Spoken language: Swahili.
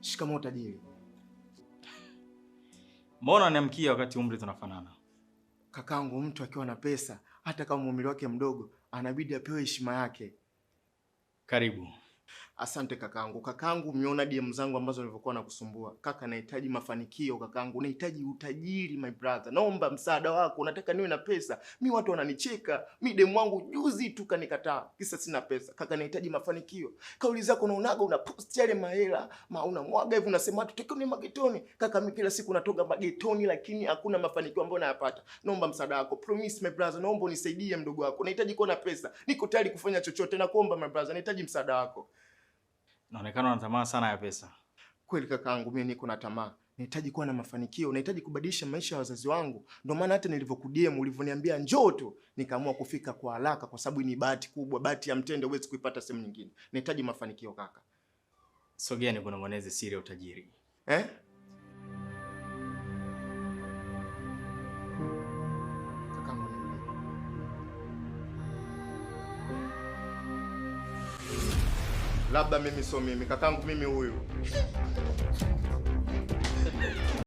Shikamoo tajiri. Mbona unaniamkia wakati umri tunafanana? Kakangu, mtu akiwa na pesa hata kama umri wake mdogo anabidi apewe heshima yake. Karibu. Asante kakangu. Kakangu, umeona DM zangu ambazo nilivyokuwa nakusumbua. Kaka, nahitaji mafanikio kakangu, nahitaji utajiri my brother. Naomba msaada wako, nataka niwe na pesa. Mi watu wananicheka. Mi demu wangu juzi tu kanikataa, kisa sina pesa. Kaka, nahitaji mafanikio. Kauli zako naonaga una post yale mahela, ma unamwaga hivi unasema watu tekoni magetoni. Kaka, mi kila siku natoka magetoni lakini hakuna mafanikio ambayo nayapata. Naomba msaada wako. Promise my brother, naomba unisaidie mdogo wako. Nahitaji kuwa na pesa. Niko tayari kufanya chochote na kuomba my brother, nahitaji msaada wako. Naonekana una tamaa sana ya pesa. Kweli kakaangu, mimi niko na tamaa, nahitaji kuwa na mafanikio, nahitaji kubadilisha maisha ya wazazi wangu. Ndio maana hata nilivyoku-DM ulivyoniambia njoo tu, nikaamua kufika kwa haraka, kwa sababu ni bahati kubwa, bahati ya mtende huwezi kuipata sehemu nyingine. Nahitaji mafanikio kaka. Sogea nikunong'oneze siri ya utajiri. Eh? Kakaangu, niambie. Labda mimi sio mimi, kakangu mimi huyu.